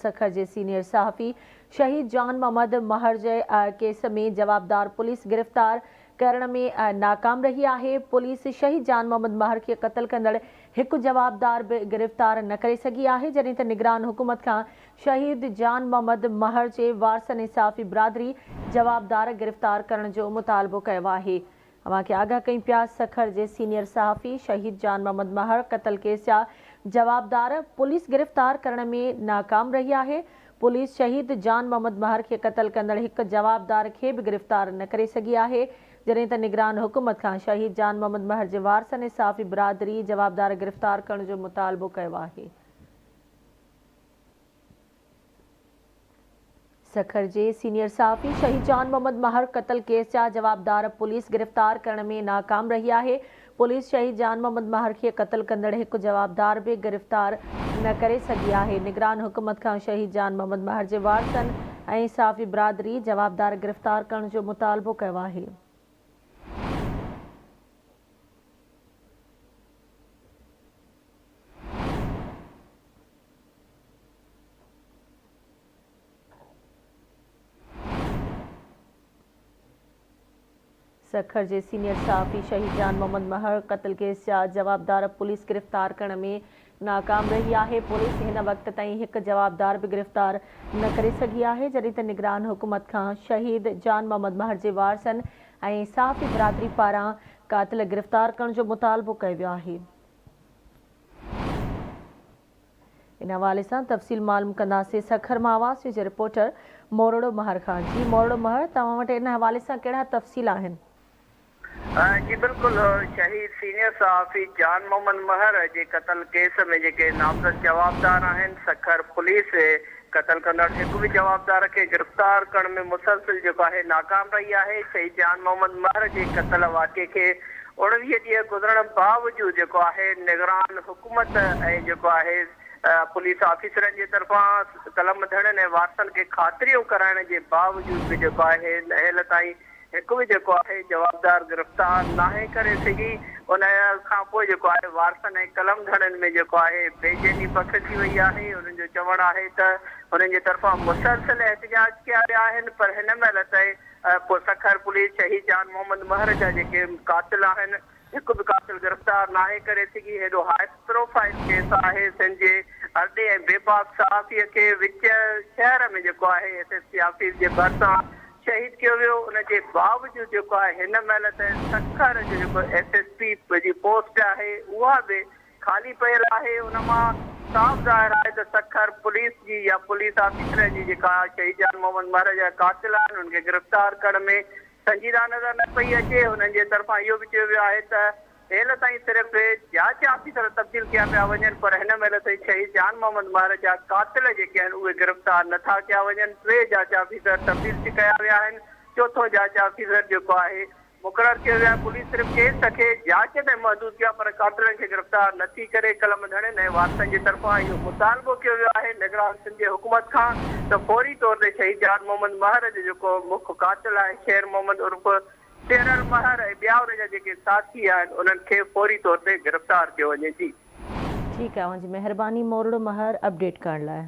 سکر جي سينيئر صحافي شهيد جان محمد مهر جي ڪيس ۾ جوابدار پوليس گرفتار ڪرڻ ۾ ناڪام رهي آهي، پوليس شهيد جان محمد مهر کي قتل ڪندڙ هڪ جوابدار به گرفتار نه ڪري سگهي آهي، جڏهن ته نگران حڪومت کان شهيد جان محمد مهر جي وارثن ۽ صحافي برادري جوابدار گرفتار ڪرڻ جو مطالبو ڪيو آهي. اوهان کي آگاهه ڪيون پيا سکر جي سينيئر صحافي شهيد جان محمد مهر قتل ڪيس جا جوابدار پوليس گرفتار ڪرڻ ۾ ناڪام رهي آهي، پوليس شهيد جان محمد مهر کي قتل ڪندڙ هڪ جوابدار کي به گرفتار نه ڪري سگهي آهي، جڏهن ته نگران حڪومت کان شهيد جان محمد مهر جي وارثن ۽ صحافي برادري جوابدار گرفتار ڪرڻ جو مطالبو ڪيو آهي. سکر جي سينيئر صحافي شهيد جان محمد مهر قتل ڪيس جا جوابدار پوليس گرفتار ڪرڻ ۾ ناڪام رهي آهي، پوليس شهيد جان محمد مهر کي قتل ڪندڙ هڪ جوابدار به گرفتار نه ڪري سگهي آهي، نگران حڪومت کان شهيد جان محمد مهر جي وارثن ۽ صحافي برادري جوابدار گرفتار ڪرڻ جو مطالبو ڪيو آهي. سکر جي سينيئر صحافي شهيد جان محمد مهر قتل ڪيس جا جوابدار پوليس گرفتار ڪرڻ ۾ ناڪام رهي آهي، پوليس هن وقت تائين هڪ جوابدار به گرفتار نه ڪري سگهي آهي، جڏهن ته نگران حڪومت کان شهيد جان محمد مهر جي وارثن ۽ صحافي برادري پاران قاتل گرفتار ڪرڻ جو مطالبو ڪيو ويو آهي. ان حوالي سان تفصيل معلوم ڪنداسين سکر مان آواز نيوز جي رپورٽر مورڙو مهر کان جي مورڙو مهر توهان وٽ ان حوالي سان ڪهڙا تفصيل آهن. جي بلڪل شهيد سينيئر صحافي جان محمد مهر جي قتل ڪيس ۾ جيڪي نامزد جوابدار آهن سکر پوليس قتل ڪندڙ هڪ به جوابدار کي گرفتار ڪرڻ ۾ مسلسل جيڪو آهي ناڪام رهي آهي شهيد جان محمد مهر جي قتل واقعي کي 19 ڏينهن گذرڻ باوجود جيڪو آهي نگران حڪومت ۽ جيڪو آهي پوليس آفيسرن جي طرفان قلم ڌڻين ۽ وارثن کي خاطريون ڪرائڻ جي باوجود به جيڪو آهي هيل تائين هڪ به جيڪو آهي جوابدار گرفتار ناهي ڪري سگهي ان کان پوء جيڪو آهي وارثن ۽ قلم ڌڻين ۾ جيڪو آهي بيچيني پکڙجي وئي آهي انهن جو چوڻ آهي ته انهن جي طرفان مسلسل احتجاج ڪيا ويا آهن پر هن مهل تائين سکر پوليس شهيد جان محمد مهر جا جيڪي قاتل آهن هڪ به قاتل گرفتار ناهي ڪري سگهي، هيڏو هاء پروفائيل ڪيس آهي، سنڌ جي ارڏي ۽ بيباڪ صحافي کي وچ شهر ۾ جيڪو آهي ايس ايس پي آفيس جي ڀرسان شهيد ڪيو ويو، ان جي باوجود جيڪو آهي هن مهل تائين سکر جو جيڪو ايس ايس پي جي پوسٽ آهي اها به خالي پيل آهي، ان مان صاف ظاهر آهي ته سکر پوليس جي يا پوليس آفيسرن جي جيڪا شهيد جان محمد مهر جا قاتل آهن انهن کي گرفتار ڪرڻ ۾ سنجيده نظر نه پئي اچي، هنن جي طرفان اهو به چيو ويو آهي ته هيل تائين صرف جاچ آفيسر تبديل ڪيا پيا وڃن پر هن مهل تائين شهيد جان محمد مهر جا قاتل جيڪي آهن اهي گرفتار نه ٿا ڪيا وڃن، ٽي جاچ آفيسر تبديل ٿي ڪيا ويا آهن، چوٿون جاچ آفيسر جيڪو آهي مقرر ڪيو ويو آهي، پوليس صرف ڪيس کي جاچ تائين محدود ڪيو آهي پر قاتلن کي گرفتار نه ٿي ڪري، قلم ڌڻين ۽ وارثن جي طرفان اهو مطالبو ڪيو ويو آهي نگران سنڌ جي حڪومت کان ته فوري طور تي شهيد جان محمد مهر جو جيڪو مک قاتل آهي شير محمد عرف شيرل مهر ۽ ٻيا ان جا جيڪي ساٿي آهن انهن کي فوري طور تي گرفتار ڪيو وڃي جي. ٺيڪ آهي اوهان جي مهرباني مورڙو مهر اپڊيٽ ڪرڻ لاء.